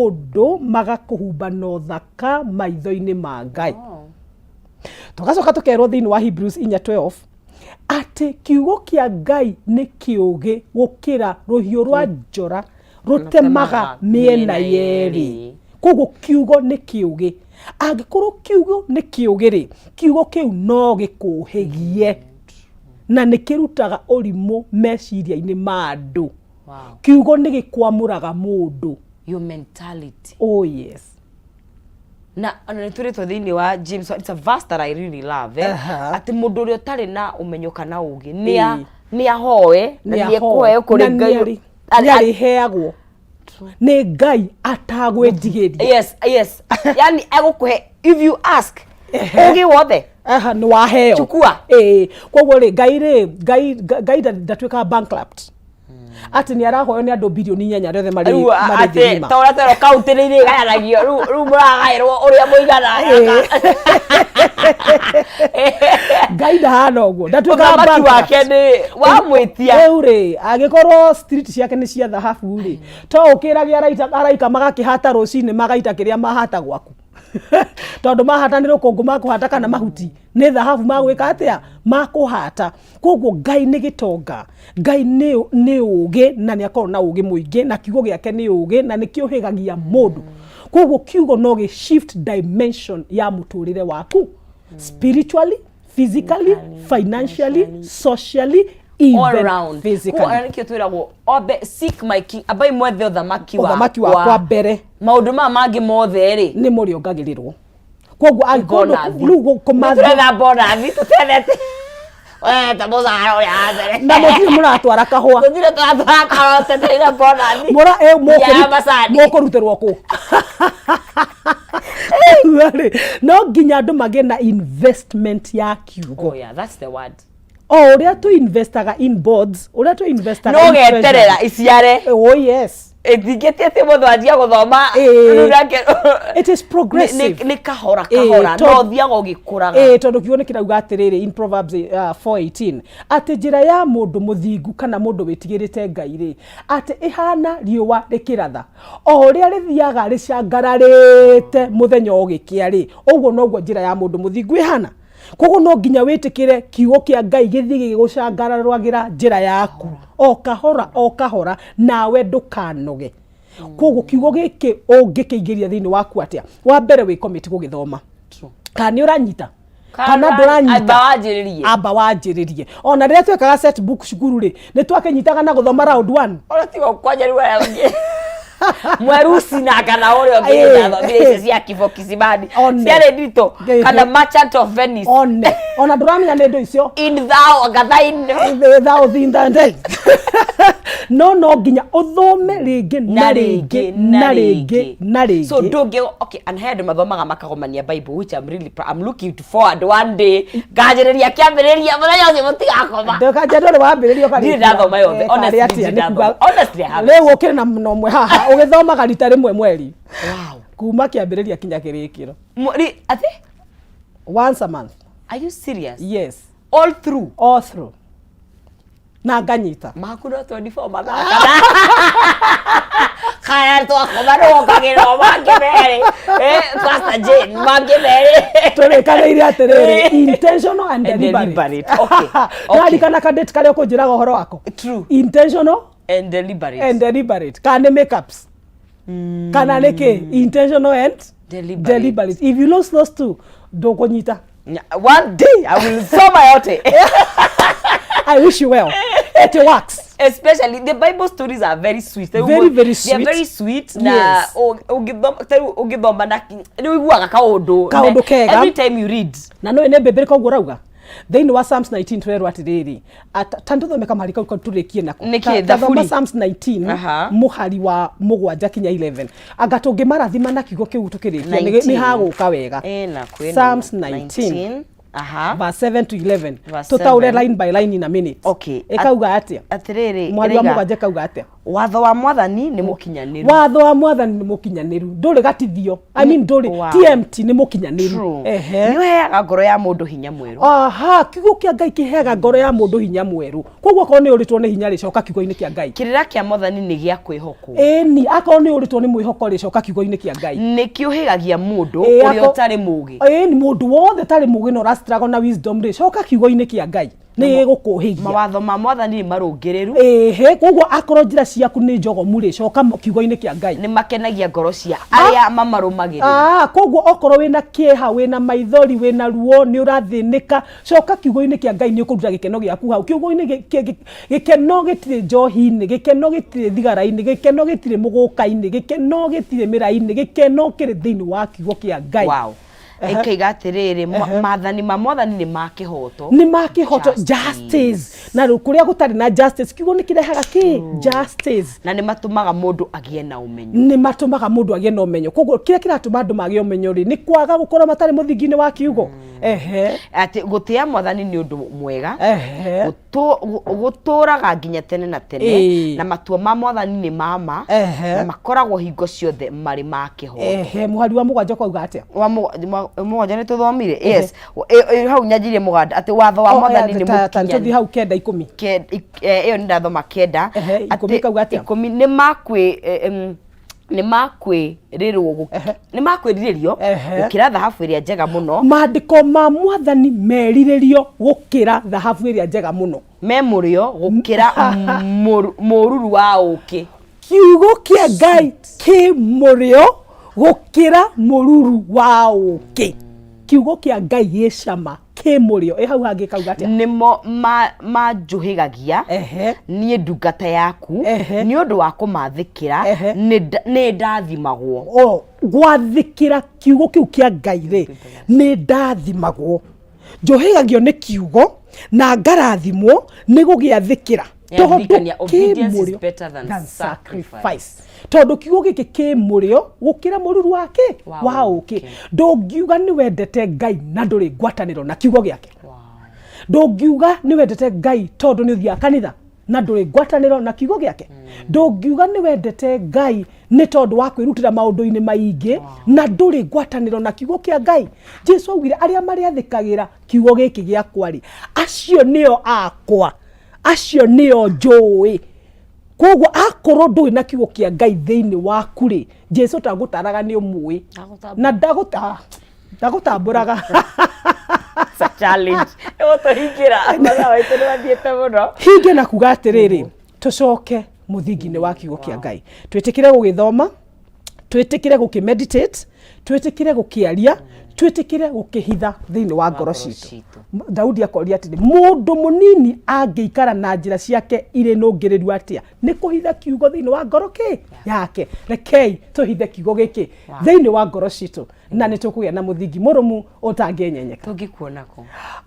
Mũndũ magakũhumba na ũthaka maitho-inĩ ma Ngai. Tũgacoka tũkerwo thĩinĩ wa Hebrews 4:12 atĩ kiugo kĩa Ngai nĩ kĩũgĩ gũkĩra rũhiũ rwa njora rũtemaga mĩena yerĩ. Koguo kiugo nĩ kĩũgĩ. Angĩkorwo kiugo nĩ kĩũgĩ rĩ, kiugo kĩu no gĩkũhĩgie na nĩ kĩrutaga ũrimũ meciria-inĩ ma andũ. Kiugo nĩ gĩkwamũraga mũndũ. Your mentality. Oh yes. Na ona nĩ twĩrĩtwo thĩinĩ wa James, it's a verse that I really love, eh? Atĩ mũndũ ũrĩa ũtarĩ na ũmenyo kana ũgĩ nĩ ahoe na nĩ ekũheo kũrĩ Ngai. Nĩ arĩheagwo nĩ Ngai atagwĩtigĩria. Yes, yani egũkũhe if you ask ũgĩ wothe. Aha, nĩ waheo. Chukua. Ĩĩ, koguo rĩ, Ngai rĩ, Ngai ndatuĩkaga bankrupt atĩ nĩ arahoyo nĩ andũ bilioni 8 arĩa othe marĩ Rĩu marĩ atĩ thĩ ng'ima. ta ũrĩa twerwo kaunti nĩ irĩgayanagio, rĩu mũragaĩrwo ũrĩa mũigana. Ngai ndahana ũguo, ndatuĩkaga Ũthamaki bankrupt. wake nĩ wamwĩtia. Rĩu rĩ, angĩkorwo street ciake nĩ cia thahabu rĩ, to ũkĩrage araika magakĩhata rũcinĩ magaita kĩrĩa mahata gwaku, tondũ mahata nĩ rũkũngũ makũhata kana mahuti, nĩ thahabu magwĩka atĩa makũhata. Koguo Ngai nĩ gĩtonga, Ngai nĩ ũgĩ na nĩ akoragwo na ũgĩ mũingĩ, na kiugo gĩake nĩ ũgĩ na nĩ kĩũhĩgagia mũndũ. Koguo kiugo no gĩ shift dimension ya mũtũrĩre waku, spiritually, physically, financially, socially, all even round. physically. Koguo ona nĩkĩo twĩragwo ombe seek my king, ambai mwethe ũthamaki ũthamaki wakwa mbere, maũndũ maya mangĩ mothe rĩ nĩ mũrĩongagĩrĩrwo. Koguo angĩkorwo Bonathi. rĩu kũmatha Nĩtũretha bonathi tũtethete wete mũcara ũrĩa wa mbere. Na mũtirĩ mũratwara kahũa. Tũtirĩ tũratwara kahũa, twetereire bonathi Mũra ya macani. Mũkũrutĩrwo kũ? Koguo rĩ, no nginya andũ magĩe na investment ya kiugo. Oh yeah, that's the word. O ũrĩa tũ investaga in boards, ũrĩa tũ investaga No in geterera treasury. iciare. Oh yes. Ĩtingĩtia atĩ mũndũ anjia gũthoma Ĩĩ. rĩu nake. It is progressive. Nĩ kahora Ĩĩ, kahora no ũthiaga ũgĩkũraga. Ĩĩ, tondũ kiugo nĩ kĩrauga atĩrĩrĩ in Proverbs 4:18 atĩ njĩra ya mũndũ mũthingu kana mũndũ wĩtigĩrĩte Ngai rĩ, atĩ ĩhana riũa rĩkĩratha, o ũrĩa rĩthiaga rĩcangararĩte mũthenya ũgĩkĩa rĩ, ũguo noguo njĩra ya mũndũ mũthingu ĩhana. Koguo no nginya wĩtĩkĩre kiugo kĩa Ngai gĩthiĩ gĩgĩgũcangararagĩra njĩra yaku o kahora o kahora, nawe ndũkanoge. Koguo kiugo gĩkĩ ũngĩkĩingĩria thĩinĩ waku atĩa? Wa mbere, wĩ commit gũgĩthoma. Kana nĩ ũranyita kana ndũranyita, amba wanjĩrĩrie. Amba wanjĩrĩrie. Ona rĩrĩa twekaga set book cukuru rĩ, nĩ twakĩnyitaga na gũthoma round one. Ona tiga kwanja rĩu aya ũngĩ mwerusi na kana ũrĩa ũngĩ. Ndathomire icio cia Kifo Kisimani. One. Ciarĩ nditũ. Kana Merchant of Venice. One ona ndũramenya nĩ indo icio. In thou gathain. Thou thindande, no nginya ũthome rĩngĩ na rĩngĩ na rĩngĩ na rĩngĩ. So ndũngĩ, okay, and he andũ mathomaga makagomania Bible, which I'm really I'm looking to forward one day nganjĩrĩria kĩambĩrĩria mũthenya ũcio mũtigakoma. Ndũkanja ndũrĩ wambĩrĩria ũkarĩkia. Ndirĩ ndathoma yothe, honestly, karĩ atĩa? ndirĩ Nĩ ndathoma. Honestly, I haven't. Rĩu ũkĩrĩ na mũno ũmwe haha ũgĩthomaga rita rĩmwe mweri, kuma kĩambĩrĩria kinya kĩrĩkĩro. Atĩ? Once a month. Are you serious? Yes. All through? All through, na nganyita. Maku no 24 mathaa kana kaya twakoma nĩ wongagĩrĩrwo mangĩ merĩ. Pastor Jane, mangĩ merĩ. Tũrĩkanĩire atĩrĩrĩ, intentional and And deliberate. deliberate. Okay. Ndarikana kadate karĩa ũkũnjĩraga ũhoro wako. True. Intentional and deliberate. And deliberate, kana nĩ makeups kana nĩ kĩ, intentional and deliberate. Deliberate. If you lose those two, ndũkũnyita. One day I will soma yote. I wish you well. It works. Especially the Bible stories are very sweet. They Very, very They are sweet. very sweet na ũngĩthoma ta rĩu ũngĩthoma na nĩ ũiguaga kaũndũ. Kaũndũ kega. Every time you read. Na no nĩ mbĩmbĩrĩka ũguo ũrauga thĩinĩ wa Psalms 19, tũrerwo atĩrĩrĩ, ta nĩtũthome kamũhari kau kau tũrĩkie nako. Nĩkĩ, Ta thoma Thaburi? Psalms 19 mũhari wa 7 kinya 11, anga tũngĩmarathima na kiugo kĩu tũkĩrĩkia nĩ 19. hagũka wega. Ĩna kwĩna Psalms 19, 19. Verse 7 to 11. Verse Tũtaũre 7. line by line in a minute. Okay. Ĩkauga atĩa? Atĩrĩrĩ, Mũhari wa ĩraiga, 7 ĩkauga atĩa? Watho wa mwathani nĩ mũkinyanĩru. Watho wa mwathani nĩ mũkinyanĩru, ndũrĩ gatithio, I mean ndũrĩ TMT, nĩ mũkinyanĩru. Ehe. Nĩ ũheaga ngoro ya mũndũ hinya mwerũ. Aha, kiugo kĩa Ngai kĩheaga ngoro ya mũndũ hinya mwerũ. Koguo akorwo nĩ ũrĩtwo nĩ hinya rĩ, coka kiugo-inĩ kĩa Ngai. Kĩrĩra kĩa mwathani nĩ gĩa kwĩhokwo. Ĩni, akorwo nĩ ũrĩtwo nĩ mwĩhoko rĩ, coka kiugo-inĩ kĩa Ngai. Nĩ kĩũhĩgagia mũndũ ũrĩa ũtarĩ mũũgĩ. Ĩni, mũndũ wothe ũtarĩ mũũgĩ na ũra struggle na wisdom rĩ, coka kiugo-inĩ kĩa Ngai. Nĩ gĩgũkũhĩgia. Mawatho ma mwathani nĩ marũngĩrĩru. Ĩhĩ, koguo akorwo njĩra ciaku nĩ njogomu rĩ, coka kiugo-inĩ kĩa Ngai. Nĩ makenagia ngoro cia arĩa mamarũmagĩrĩra. Ah, koguo okorwo wĩna kĩeha, wĩna maithori, wĩna ruo, nĩ ũrathĩnĩka, coka kiugo-inĩ kĩa Ngai, nĩ ũkũruta gĩkeno gĩaku hau. Kiugo-inĩ gĩkeno gĩtirĩ njohi-inĩ, gĩkeno gĩtirĩ thigara-inĩ, gĩkeno gĩtirĩ mũgũka-inĩ, gĩkeno gĩtirĩ mĩra-inĩ, gĩkeno kĩrĩ thĩinĩ wa kiugo kĩa Ngai. Wow. Ĩkaiga atĩrĩrĩ, maathani ma mwathani nĩ ma kĩhoto. Nĩ ma kĩhoto, justice. Na rĩu kũrĩa gũtarĩ na justice, kiugo nĩ kĩrehaga kĩ justice. Na nĩ matũmaga mũndũ agĩe na ũmenyo. Nĩ matũmaga mũndũ agĩe na ũmenyo. Koguo kĩrĩa kĩratũma andũ magĩe ũmenyo rĩ, nĩ kwaga gũkorwo matarĩ mũthingi-inĩ wa kiugo. Ehe. Atĩ gũtĩa mwathani nĩ ũndũ mwega. Gũtũũraga nginya tene na tene. Na matua ma mwathani nĩ ma ma. Na makoragwo hingo ciothe marĩ ma kĩhooto. Ehe, mũhari wa mũgwanja ũkauga atĩa? Wa mũgwanja nĩ tũthomire. Yes. Hau nyanjirie mũganda atĩ watho wa mwathani nĩ mũkinyanĩru. Tũthiĩ hau kenda ikũmi. Ĩyo nĩ ndathoma kenda. Ikũmi ĩkauga atĩa? Ikũmi nĩ makwĩ nĩ makwĩrĩrwo nĩ makwĩrirĩrio gũkĩra thahabu ĩrĩa njega mũno. Maandĩko ma mwathani merirĩrio gũkĩra thahabu ĩrĩa njega mũno. Me mũrĩo gũkĩra mũruru wa ũkĩ. Kiugo kĩa Ngai kĩ mũrĩo gũkĩra mũruru wa ũkĩ. Kiugo kĩa Ngai gĩ cama, kĩ mũrĩo. Ĩ hau hangĩ kauga atĩa? Nĩmo manjũhĩgagia niĩ ndungata yaku, nĩ ũndũ wa kũmathĩkĩra nĩ ndathimagwo. O gwathĩkĩra kiugo kĩu kĩa Ngai rĩ, nĩ ndathimagwo. Njũhĩgagio nĩ kiugo na ngarathimwo nĩ gũgĩathĩkĩra. Tondũ kĩ mũrĩo than sacrifice. Tondũ kiugo gĩkĩ kĩ mũrĩo gũkĩra mũruru wa kĩ wa ũkĩ. Ndũngiuga nĩ wendete Ngai na ndũrĩ ngwatanĩro na kiugo gĩake. Ndũngiuga nĩ wendete Ngai tondũ nĩ ũthiaga kanitha na ndũrĩ ngwatanĩro na kiugo gĩake. Ndũngiuga nĩ wendete Ngai nĩ tondũ wa kwĩrutĩra maũndũ-inĩ maingĩ na ndũrĩ ngwatanĩro na kiugo kĩa Ngai. Jesu augire arĩa marĩathĩkagĩra kiugo gĩkĩ gĩakwa rĩ, acio nĩo akwa, acio nĩo njũĩ. Koguo akorwo ndũrĩ na kiugo kĩa Ngai thĩinĩ waku rĩ, Jesu ndagũtaraga nĩ ũmũĩ na ndagũtambũraga. It's a challenge. Ĩgũtũhingĩra mathaa maitũ nĩ mathiĩte mũno. Hinge na kuga atĩrĩrĩ, tũcoke mũthingi-inĩ wa kiugo kĩa Ngai, twĩtĩkĩre gũgĩthoma, twĩtĩkĩre gũkĩ meditate, twĩtĩkĩre gũkĩaria, twĩtĩkĩre gũkĩhitha thĩinĩ wa ngoro citũ. Daudi akoria atĩrĩ, mũndũ mũnini angĩikara na njĩra ciake irĩ nũngĩrĩru atĩa? Nĩ kũhitha kiugo thĩinĩ wa ngoro kĩ yake. Rekei tũhithe kiugo gĩkĩ thĩinĩ wa ngoro citũ, na nĩ tũkũgĩa na mũthingi mũrũmu ũtangĩenyenyeka. Tũngĩkuona kũ?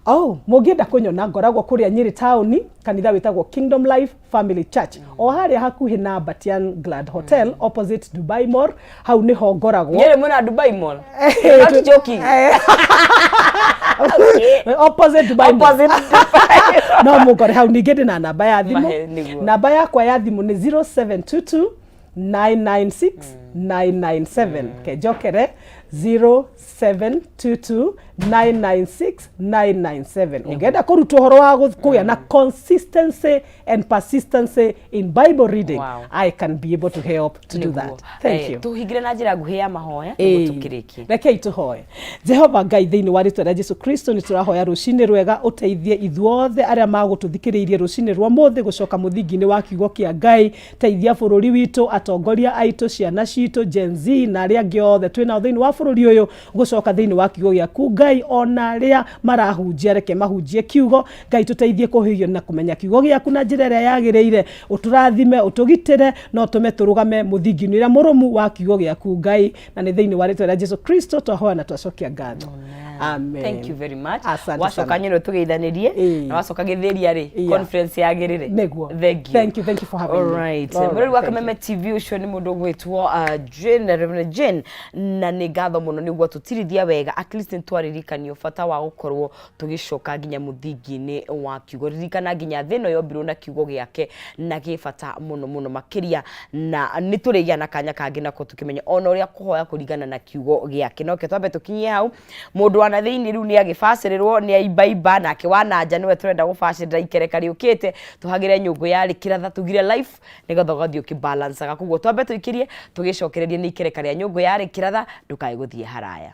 Oh, mũngĩenda kũnyona ngoragwo kũrĩa Nyĩrĩ taũni, kanitha wĩtagwo Kingdom Life Family Church, o harĩa hakuhĩ na Batian Glad Hotel, opposite Dubai Mall, hau nĩho ngoragwo. Nyĩrĩ mwena Dubai Mall? Not joking. Opposite Dubai Mall. Opposite Dubai. No mũngore hau. Ningĩ ndĩ na namba ya thimũ. Mahe, nĩguo. Namba yakwa ya thimũ nĩ 0722 996 997. Kenjokere 0722 996 997. Ũngĩenda kũrutwo ũhoro wa kũgĩa na consistency and persistency in Bible reading, I can be able to help to do that. Thank you. Tũhingĩre na njĩra nguhĩ ya mahoya nĩguo tũkĩrĩkie. Rekei tũhoye. Jehova Ngai, thĩinĩ wa rĩtwa rĩa Jesu Kristo, nĩ tũrahoya rũcinĩ rwega ũteithie ithuothe arĩa magũtũthikĩrĩirie rũcinĩ rwa mũthĩ gũcoka mũthingi-inĩ wa kiugo kĩa Ngai. Teithia bũrũri witũ, atongoria aitũ, ciana citũ, Gen Z na arĩa angĩ othe twĩ nao thĩinĩ wa bũrũri ũyũ gũcoka thĩinĩ wa kiugo gĩaku Ngai. Ona arĩa marahunjia, reke mahunjie kiugo Ngai. Tũteithie kũhĩgio na kũmenya kiugo gĩaku na njĩra ĩrĩa yagĩrĩire. Ũtũrathime, ũtũgitĩre, na ũtũme tũrũgame mũthingi-inĩ ũrĩa mũrũmu wa kiugo gĩaku Ngai, na nĩ thĩinĩ wa rĩtwa rĩa Jesu Kristo twahoya na twacokia ngatho. Amen. Thank you very much. Asante Wacoka sana. nyino tugeithanirie na wacoka gĩthĩria rĩ conference yagĩrĩre. Nĩguo. Thank you. Thank you, thank you for having me. Alright. All right, Mũrori wa thank you. Kameme TV ũcio nĩ mũndũ ũgwĩtwo Jane, Reverend Jane, na nĩ ngatho mũno nĩ gwatũtirithia wega, at least nĩ twaririkanio bata wa gũkorwo tũgĩcoka nginya mũthingi-inĩ wa kiugo. Ririkana nginya thĩ ĩno yombirwo na kiugo gĩake na gĩ bata mũno mũno makĩria, na nĩ tũrĩgĩa na kanya kangĩ nako tũkĩmenya ona ũrĩa kũhoya kũringana na kiugo gĩake. Nokĩo twambe tũkinyie hau. Mũndũ wa na thĩinĩ rĩu nĩ agĩbacĩrĩrwo nĩ aibaimba, nake wa na nja nĩwe tũrenda gũbacĩrĩra ikereka rĩũkĩte tũhagĩre nyũngũ ya rĩkĩratha tugire life nĩgetha ũgathiĩ ũkĩbalancaga. Koguo twambe tũikĩrie tũgĩcokererie nĩ ikereka rĩa nyũngũ ya rĩkĩratha, ndũkae gũthiĩ haraya.